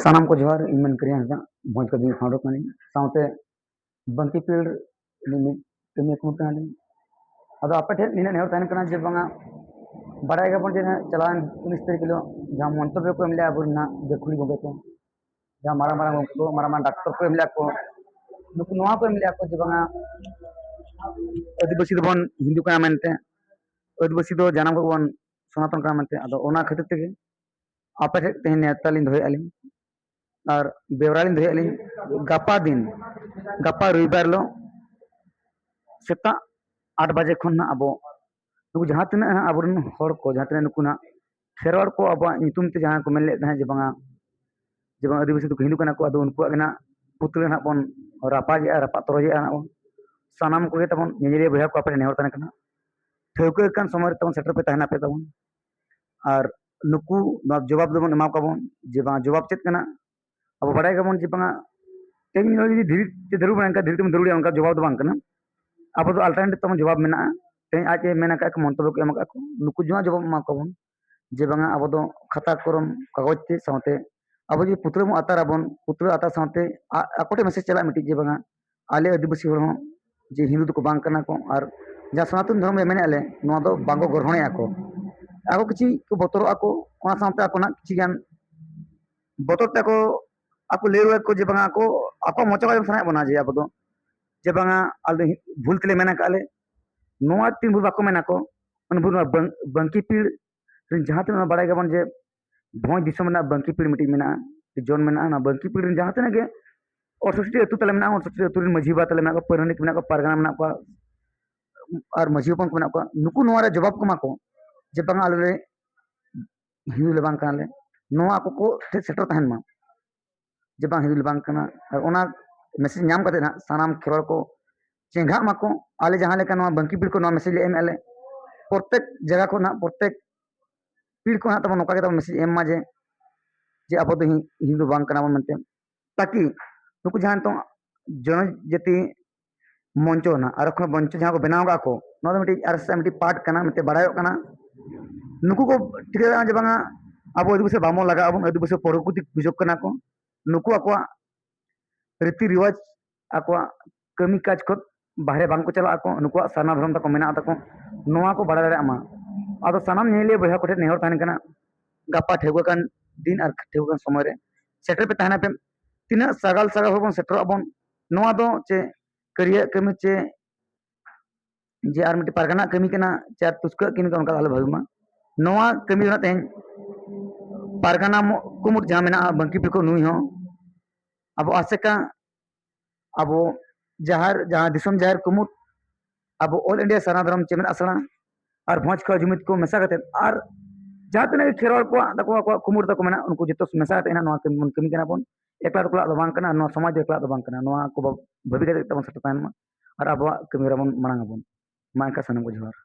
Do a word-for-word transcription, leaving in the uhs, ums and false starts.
ᱥᱟᱱᱟᱢ ᱠᱚ ᱡᱚᱦᱟᱨ᱾ ᱤᱧ ᱢᱮᱱ ᱠᱟᱹᱨᱤᱭᱟᱹ ᱦᱟᱸᱥᱫᱟ, ᱵᱷᱚᱸᱡᱽ ᱠᱟᱹᱫᱤᱧ ᱯᱷᱟᱣᱩᱱᱰᱟᱨ ᱠᱟᱹᱱᱟᱹᱧ, ᱥᱟᱶᱛᱮ ᱵᱟᱝᱠᱤ ᱯᱤᱲ ᱨᱤᱱᱤᱡ ᱢᱤᱫ ᱠᱟᱹᱢᱤᱭᱟᱹ ᱠᱩᱢᱩᱴ ᱠᱟᱱᱟᱞᱤᱧ᱾ ᱟᱫᱚ ᱟᱯᱮ ᱴᱷᱮᱱ ᱱᱤᱱᱟᱹᱜ ᱱᱮᱦᱚᱨ ᱛᱟᱦᱮᱱ ᱠᱟᱱᱟ ᱡᱮ ᱵᱟᱝᱟ, ᱵᱟᱲᱟᱭ ᱜᱮᱭᱟᱵᱚᱱ ᱡᱮ ᱪᱟᱞᱟᱣᱮᱱ ᱩᱱᱤᱥ ᱛᱟᱹᱨᱤᱠᱷ ᱦᱤᱞᱳᱜ ᱡᱟᱦᱟᱸ ᱢᱚᱱᱛᱚᱵᱵᱚ ᱠᱚ ᱮᱢ ᱞᱮᱫᱼᱟ ᱟᱵᱚᱨᱮᱱ ᱱᱟᱦᱟᱜ ᱜᱟᱹᱠᱷᱩᱲᱤ ᱜᱚᱢᱠᱮ ᱠᱚ, ᱡᱟᱦᱟᱸ ᱢᱟᱨᱟᱝ ᱢᱟᱨᱟᱝ ᱜᱚᱢᱠᱮ ᱠᱚ, ᱢᱟᱨᱟᱝ ᱢᱟᱨᱟᱝ ᱰᱟᱠᱛᱚᱨ ᱠᱚ ᱮᱢ ᱞᱮᱫᱼᱟ ᱠᱚ, ᱱᱩᱠᱩ ᱱᱚᱣᱟ ᱠᱚ ᱮᱢ ᱞᱮᱫᱼᱟ ᱠᱚ ᱡᱮ ᱵᱟᱝᱟ, ᱟᱹᱫᱤᱵᱟᱹᱥᱤ ᱫᱚᱵᱚᱱ ᱦᱤᱱᱫᱩ ᱠᱟᱱᱟ ᱢᱮᱱᱛᱮ, ᱟᱹᱫᱤᱵᱟᱹᱥᱤ ᱫᱚ ᱡᱟᱱᱟᱢ ᱠᱷᱚᱱ ᱵᱚᱱ ᱥᱚᱱᱟᱛᱚᱱ ᱠᱟᱱᱟ ᱢᱮᱱᱛᱮ᱾ ᱟᱫᱚ ᱚᱱᱟ ᱠᱷᱟᱹᱛᱤᱨ ᱛᱮᱜᱮ ᱟᱯᱮ ᱴᱷᱮᱱ ᱛᱮᱦᱮᱧ ᱱᱮᱣᱛᱟ ᱞᱤᱧ ᱫᱚᱦᱚᱭᱮᱫᱼᱟ ᱞᱤᱧ, ᱟᱨ ᱵᱮᱣᱨᱟ ᱞᱤᱧ ᱫᱚᱦᱚᱭᱮᱫᱼᱟ ᱞᱤᱧ᱾ ᱜᱟᱯᱟ ᱫᱤᱱ, ᱜᱟᱯᱟ ᱨᱚᱵᱤᱵᱟᱨ ᱦᱤᱞᱳᱜ ᱥᱮᱛᱟᱜ ᱟᱴ ᱵᱟᱡᱮ ᱠᱷᱚᱱ ᱱᱟᱜ ᱟᱵᱚ ᱱᱩᱠᱩ ᱡᱟᱦᱟᱸ ᱛᱤᱱᱟᱹᱜ ᱦᱟᱸᱜ ᱟᱵᱚᱨᱮᱱ ᱦᱚᱲ ᱠᱚ, ᱡᱟᱦᱟᱸ ᱛᱤᱱᱟᱹᱜ ᱱᱩᱠᱩ ᱱᱟᱜ ᱠᱷᱮᱨᱣᱟᱲ ᱠᱚ ᱟᱵᱚᱣᱟᱜ ᱧᱩᱛᱩᱢ ᱛᱮ ᱡᱟᱦᱟᱸ ᱠᱚ ᱢᱮᱱ ᱞᱮᱫ ᱛᱟᱦᱮᱸᱫ ᱡᱮ ᱵᱟᱝᱟ, ᱡᱮ ᱵᱟᱝ ᱟᱹᱫᱤᱵᱟᱹᱥᱤ ᱫᱚᱠᱚ ᱦᱤᱱᱫᱩ ᱠᱟᱱᱟ ᱠᱚ, ᱟᱫᱚ ᱩᱱᱠᱩᱣᱟᱜ ᱜᱮ ᱱᱟᱜ ᱯᱩᱛᱲᱟᱹ ᱱᱟᱜ ᱵᱚᱱ ᱨᱟᱯᱟᱜᱮᱜᱼᱟ, ᱨᱟᱯᱟᱜ ᱛᱚᱨᱚᱡᱮᱜᱼᱟ ᱱᱟᱜ ᱵᱚᱱ᱾ ᱥᱟᱱᱟᱢ ᱠᱚᱜᱮ ᱛᱟᱵᱚᱱ ᱧᱮᱧᱮᱞᱤᱭᱟᱹ ᱵᱚᱭᱦᱟ ᱠᱚ ᱟᱯᱮ ᱴᱷᱮᱱ ᱱᱮᱦᱚᱨ ᱛᱟᱦᱮᱱ ᱠᱟᱱᱟ, ᱴᱷᱟᱹᱣᱠᱟᱹ ᱟᱠᱟᱱ ᱥᱚᱢᱚᱭ ᱨᱮ ᱛᱟᱵᱚᱱ ᱥᱮᱴᱮᱨ ᱯᱮ ᱛᱟᱦᱮᱱᱟ ᱯᱮ ᱛᱟᱵᱚᱱ᱾ ᱟᱨ ᱱᱩᱠᱩ ᱱᱚᱣᱟ ᱡᱚᱵᱟᱵ ᱫᱚᱵᱚᱱ ᱮᱢᱟ ᱠᱚᱣᱟᱵᱚᱱ ᱡᱮ ᱵᱟᱝ ᱡᱚᱵᱟᱵ ᱪᱮᱫ ᱠᱟᱱᱟ᱾ ᱟᱵᱚ ᱵᱟᱲᱟᱭ ᱜᱮᱭᱟᱵᱚᱱ ᱡᱮ ᱵᱟᱝᱟ ᱛᱮᱦᱮᱧ ᱱᱚᱜᱼᱚᱭ ᱡᱩᱫᱤ ᱫᱷᱤᱨᱤ ᱛᱮ ᱫᱟᱹᱨᱩᱵ ᱵᱟᱲᱟᱭᱮᱱ ᱠᱷᱟᱱ ᱫᱷᱤᱨᱤ ᱛᱮᱵᱚᱱ ᱫᱟᱹᱨᱩᱵ ᱫᱟᱲᱮᱭᱟᱜᱼᱟ, ᱚᱱᱠᱟ ᱡᱚᱵᱟᱵ ᱫᱚ ᱵᱟᱝ ᱠᱟᱱᱟ᱾ ᱟᱵᱚ ᱫᱚ alternative ᱛᱟᱵᱚᱱ ᱡᱚᱵᱟᱵ ᱢᱮᱱᱟᱜᱼᱟ᱾ ᱛᱮᱦᱮᱧ ᱟᱡ ᱮ ᱢᱮᱱ ᱟᱠᱟᱫ ᱠᱚ, ᱢᱚᱱᱛᱚᱵᱵᱚ ᱠᱚ ᱮᱢ ᱟᱠᱟᱫ ᱠᱚ, ᱱᱩᱠᱩ ᱡᱚᱦᱟᱜ ᱡᱚᱵᱟᱵ ᱮᱢᱟ ᱠᱚᱣᱟᱵᱚᱱ ᱡᱮ ᱵᱟᱝᱟ ᱟᱵᱚ ᱫᱚ ᱠᱷᱟᱛᱟ ᱠᱚᱞᱚᱢ ᱠᱟᱜᱚᱡᱽ ᱛᱮ ᱥᱟᱶᱛᱮ ᱟᱵᱚ ᱡᱩᱫᱤ ᱯᱩᱛᱲᱟᱹ ᱵᱚᱱ ᱟᱛᱟᱨᱟᱵᱚᱱ, ᱯᱩᱛᱲᱟᱹ ᱟᱛᱟᱨ ᱥᱟᱶᱛᱮ ᱟ-, ᱟᱠᱚ ᱴᱷᱮᱱ message ᱪᱟᱞᱟᱜ ᱢᱤᱫᱴᱤᱡ ᱡᱮ ᱵᱟᱝᱟ ᱟᱞᱮ ᱟᱹᱫᱤᱵᱟᱹᱥᱤ ᱦᱚᱲ ᱦᱚᱸ ᱡᱮ ᱦᱤᱱᱫᱩ ᱫᱚᱠᱚ ᱵᱟᱝ ᱠᱟᱱᱟ ᱠᱚ, ᱟᱨ ᱡᱟᱦᱟᱸ ᱥᱚᱱᱟᱛᱚᱱ ᱫᱷᱚᱨᱚᱢ ᱨᱮ ᱢᱮᱱᱮᱫᱼᱟ ᱞᱮ, ᱱᱚᱣᱟ ᱫᱚ ᱵᱟᱝ ᱠᱚ ᱜᱨᱚᱦᱚᱱᱮᱫᱼᱟ ᱠᱚ᱾ ᱟᱠᱚ ᱠᱤᱪᱷᱤ ᱠᱚ ᱵᱚᱛᱚᱨᱚᱜᱼᱟ ᱠᱚ, ᱚᱱᱟ ᱥᱟᱶᱛᱮ ᱟᱠᱚ ᱱᱟᱜ ᱠᱤᱪᱷᱤ ᱜᱟᱱ ᱵᱚᱛᱚᱨ ᱛᱮ ᱟᱠᱚ, ᱟᱠᱚ ᱞᱟᱹᱭ ᱨᱩᱣᱟᱹᱲ ᱠᱚ ᱡᱮ ᱵᱟᱝᱟ ᱟᱠᱚ, ᱟᱠᱚᱣᱟᱜ ᱢᱚᱪᱟ ᱠᱷᱚᱱ ᱥᱟᱱᱟᱭᱮᱫ ᱵᱚᱱᱟ ᱡᱮ ᱟᱵᱚ ᱫᱚ ᱡᱮ ᱵᱟᱝᱟ ᱟᱞᱮ ᱫᱚ ᱵᱷᱩᱞ ᱛᱮᱞᱮ ᱢᱮᱱ ᱟᱠᱟᱫᱼᱟ ᱞᱮ, ᱱᱚᱣᱟ ᱛᱤᱱ ᱵᱷᱳᱨ ᱵᱟᱠᱚ ᱢᱮᱱᱟ ᱠᱚ, ᱩᱱ ᱵᱷᱳᱨ ᱱᱚᱣᱟ ᱵᱟᱝ-, ᱵᱟᱝᱠᱤ ᱯᱤᱲ ᱨᱮᱱ ᱡᱟᱦᱟᱸ ᱛᱤᱱᱟᱹᱜ ᱵᱟᱲᱟᱭ ᱜᱮᱭᱟᱵᱚᱱ ᱡᱮ ᱵᱷᱚᱸᱡᱽ ᱫᱤᱥᱚᱢ ᱨᱮᱱᱟᱜ ᱵᱟᱝᱠᱤ ᱯᱤᱲ ᱢᱤᱫᱴᱤᱡ ᱢᱮᱱᱟᱜᱼᱟ, ᱡᱚᱱ ᱢᱮᱱᱟᱜᱼᱟ, ᱚᱱᱟ ᱵᱟᱝᱠᱤ ᱯᱤᱲ ᱨᱮᱱ ᱡᱟᱦᱟᱸ ᱛᱤᱱᱟᱹᱜ ᱜᱮ ᱚᱴᱷᱨᱚᱥᱚᱴᱤ ᱟᱹᱛᱩ ᱛᱟᱞᱮ ᱢᱮᱱᱟᱜᱼᱟ, ᱚᱴᱷᱨᱚᱥᱚᱴᱤ ᱟᱹᱛᱩ ᱨᱮᱱ ᱢᱟᱹᱡᱷᱤ ᱵᱟᱵᱟ ᱛᱟᱞᱮ ᱢᱮᱱᱟᱜ ᱠᱚᱣᱟ, ᱯᱟᱹᱨᱟᱹᱱᱤᱠ ᱢᱮᱱᱟᱜ ᱠᱚᱣᱟ, ᱯᱟᱨᱜᱟᱱᱟ ᱢᱮᱱᱟᱜ ᱠᱚᱣᱟ, ᱟᱨ ᱢᱟᱹᱡᱷᱤ ᱦᱚᱯᱚᱱ ᱠᱚ ᱢᱮᱱᱟᱜ ᱠᱚᱣᱟ, ᱱᱩᱠᱩ ᱱᱚᱣᱟ ᱨᱮ ᱡᱚᱵᱟᱵ ᱠᱚ ᱮᱢᱟ ᱠᱚ ᱡᱮ ᱵᱟᱝᱟ ᱟᱞᱮ ᱞᱮ ᱦᱤᱱᱫᱩ ᱞᱮ ᱵᱟᱝ ᱠᱟᱱᱟᱞᱮ, ᱱᱚᱣᱟ ᱟᱠᱚ ᱠᱚ ᱴᱷᱮᱱ ᱥᱮᱴᱮᱨ ᱛᱟᱦᱮᱱ ᱢᱟ ᱡᱮ ᱵᱟᱝ ᱦᱤᱱᱫᱩ ᱞᱮ ᱵᱟᱝ ᱠᱟᱱᱟ᱾ ᱟᱨ ᱚᱱᱟ message ᱧᱟᱢ ᱠᱟᱛᱮ ᱱᱟᱜ ᱥᱟᱱᱟᱢ ᱠᱷᱮᱨᱣᱟᱲ ᱠᱚ ᱪᱮᱸᱜᱷᱟᱜ ᱢᱟᱠᱚ, ᱟᱞᱮ ᱡᱟᱦᱟᱸ ᱞᱮᱠᱟ ᱱᱚᱣᱟ ᱵᱟᱝᱠᱤ ᱯᱤᱲ ᱠᱚ ᱱᱚᱣᱟ message ᱞᱮ ᱮᱢᱮᱫᱼᱟ ᱞᱮ, ᱯᱨᱚᱛᱮᱠ ᱡᱟᱭᱜᱟ ᱠᱷᱚᱱ ᱱᱟᱜ, ᱯᱨᱚᱛᱮᱠ ᱯᱤᱲ ᱠᱚ ᱱᱟᱜ ᱛᱟᱵᱚᱱ ᱱᱚᱝᱠᱟ ᱜᱮ ᱛᱟᱵᱚᱱ message ᱮᱢ ᱢᱟ ᱡᱮ, ᱡᱮ ᱟᱵᱚ ᱫᱚ ᱦᱤ-, ᱦᱤᱱᱫᱩ ᱵᱟᱝ ᱠᱟᱱᱟ ᱵᱚᱱ ᱢᱮᱱᱛᱮ, ᱛᱟᱠᱤ ᱱᱩᱠᱩ ᱡᱟᱦᱟᱸ ᱱᱤᱛᱚᱜ ᱡᱚᱱᱚᱡᱟᱹᱛᱤ ᱢᱚᱧᱪᱚ ᱱᱟᱜ, ᱟᱨᱚᱠᱠᱷᱚᱱ ᱢᱚᱧᱪᱚ ᱡᱟᱦᱟᱸ ᱠᱚ ᱵᱮᱱᱟᱣ ᱠᱟᱜᱼᱟ ᱠᱚ, ᱱᱚᱣᱟ ᱫᱚ ᱢᱤᱫᱴᱤᱡ ᱟᱨ ᱮᱥ ᱮᱥ ᱟᱜ ᱢᱤᱫᱴᱤᱡ part ᱠᱟᱱᱟ, ᱢᱤᱫᱴᱤᱡ ᱵᱟᱲᱟᱭᱚᱜ ᱠᱟᱱᱟ᱾ ᱱᱩᱠᱩ ᱠᱚ ᱴᱷᱤᱠᱟᱹ ᱫᱟᱲᱮᱭᱟᱜᱼᱟ ᱡᱮ ᱵᱟᱝᱟ ᱟᱵᱚ ᱟᱹᱫᱤᱵᱟᱹᱥᱤ ᱵᱟᱵᱚᱱ ᱞᱟᱜᱟᱜ ᱟᱵᱚᱱ, ᱟᱹᱫᱤᱵᱟᱹᱥᱤ ᱯᱨᱚᱠᱨᱤᱛᱤᱠ ᱵᱩᱡᱷᱟᱹᱜ ᱠᱟᱱᱟ ᱠᱚ᱾ ᱱᱩᱠᱩ ᱟᱠᱚᱣᱟᱜ ᱨᱤᱛᱤ ᱨᱤᱣᱟᱡᱽ, ᱟᱠᱚᱣᱟᱜ ᱠᱟᱹᱢᱤ ᱠᱟᱡᱽ ᱠᱷᱚᱱ ᱵᱟᱦᱨᱮ ᱵᱟᱝ ᱠᱚ ᱪᱟᱞᱟᱜ ᱟᱠᱚ᱾ ᱱᱩᱠᱩᱣᱟᱜ ᱥᱟᱨᱱᱟ ᱫᱷᱚᱨᱚᱢ ᱛᱟᱠᱚ ᱢᱮᱱᱟᱜ ᱛᱟᱠᱚ, ᱱᱚᱣᱟ ᱠᱚ ᱵᱟᱲᱟᱭ ᱫᱟᱲᱮᱭᱟᱜ ᱢᱟ᱾ ᱟᱫᱚ ᱥᱟᱱᱟᱢ ᱧᱮᱧᱮᱞᱤᱭᱟᱹ ᱵᱚᱭᱦᱟ ᱠᱚᱴᱷᱮᱱ ᱱᱮᱦᱚᱨ ᱛᱟᱦᱮᱱ ᱠᱟᱱᱟ, ᱜᱟᱯᱟ ᱴᱷᱟᱹᱣᱠᱟᱹ ᱠᱟᱱ ᱫᱤᱱ ᱟᱨ ᱴᱷᱟᱹᱣᱠᱟᱹ ᱠᱟᱱ ᱥᱚᱢᱚᱭ ᱨᱮ ᱥᱮᱴᱮᱨ ᱯᱮ ᱛᱟᱦᱮᱱᱟ ᱯᱮ᱾ ᱛᱤᱱᱟᱹᱜ ᱥᱟᱜᱟᱞ ᱥᱟᱜᱟᱞ ᱦᱚᱲ ᱵᱚᱱ ᱥᱮᱴᱮᱨᱚᱜ ᱟᱵᱚᱱ, ᱱᱚᱣᱟ ᱫᱚ ᱪᱮ ᱠᱟᱹᱨᱤᱭᱟᱹ ᱠᱟᱹᱢᱤ ᱪᱮ ᱡᱮ ᱟᱨ ᱢᱤᱫᱴᱮᱱ ᱯᱟᱨᱜᱟᱱᱟ ᱠᱟᱹᱢᱤ ᱠᱟᱱᱟ, ᱪᱮ ᱟᱨ ᱛᱩᱥᱠᱟᱹ ᱠᱟᱹᱢᱤ ᱠᱟᱱᱟ, ᱚᱱᱠᱟ ᱫᱚ ᱟᱞᱚ ᱵᱷᱟᱵᱤ ᱢᱟ᱾ ᱱᱚᱣᱟ ᱠᱟᱹᱢᱤ ᱨᱮᱱᱟᱜ ᱛᱮᱦᱮᱧ ᱯᱟᱨᱜᱟᱱᱟ ᱢᱚ-, ᱠᱩᱢᱩᱴ ᱡᱟᱦᱟᱸ ᱢᱮᱱᱟᱜᱼᱟ ᱵᱟᱝᱠᱤ ᱯᱤᱲᱠᱚ, ᱱᱩᱭ ᱦᱚᱸ ᱟᱵᱚ ᱟᱥᱮᱠᱟ, ᱟᱵᱚ ᱡᱟᱦᱮᱨ, ᱡᱟᱦᱟᱸ ᱫᱤᱥᱚᱢ ᱡᱟᱦᱮᱨ ᱠᱩᱢᱩᱴ, ᱟᱵᱚ ᱚᱞ ᱤᱱᱰᱤᱭᱟ ᱥᱟᱨᱱᱟ ᱫᱷᱚᱨᱚᱢ ᱪᱮᱢᱮᱫ ᱟᱥᱲᱟ ᱟᱨ ᱵᱷᱚᱸᱡᱽ ᱠᱷᱚᱣᱟ ᱡᱩᱢᱤᱫ ᱠᱚ ᱢᱮᱥᱟ ᱠᱟᱛᱮ, ᱟᱨ ᱡᱟᱦᱟᱸ ᱛᱤᱱᱟᱹᱜ ᱜᱮ ᱠᱷᱮᱨᱣᱟᱲ ᱠᱚᱣᱟᱜ ᱛᱟᱠᱚ, ᱟᱠᱚᱣᱟᱜ ᱠᱩᱢᱩᱴ ᱛᱟᱠᱚ ᱢᱮᱱᱟᱜ, ᱩᱱᱠᱩ ᱡᱚᱛᱚ ᱢᱮᱥᱟ ᱠᱟᱛᱮ ᱱᱟᱜ ᱱᱚᱣᱟ ᱠᱟᱹᱢᱤ ᱵᱚᱱ ᱠᱟᱹᱢᱤ ᱠᱟᱱᱟ ᱵᱚᱱ᱾ ᱮᱠᱞᱟ ᱫᱚ ᱠᱚ ᱫᱚ ᱵᱟᱝ ᱠᱟᱱᱟ, ᱱᱚᱣᱟ ᱥᱚᱢᱟᱡᱽ ᱫᱚ ᱮᱠᱞᱟ ᱫᱚ ᱵᱟᱝ ᱠᱟᱱᱟ᱾ ᱱᱚᱣᱟ ᱠᱚ ᱵᱷᱟᱹᱵᱤ ᱠᱟᱛᱮ ᱛᱟᱵᱚᱱ ᱥᱮᱴᱮᱨ ᱛᱟᱦᱮᱱ ᱢᱟ ᱟᱨ ᱟᱵᱚᱣᱟᱜ ᱠᱟᱹᱢᱤ ᱦᱚᱨᱟ ᱵᱚᱱ ᱢᱟᱲᱟᱝ ᱟᱵᱚᱱ᱾ ᱢᱟ ᱮᱱᱠᱷᱟᱱ ᱥᱟᱱᱟᱢ ᱠᱚ ᱡᱚᱦᱟᱨ᱾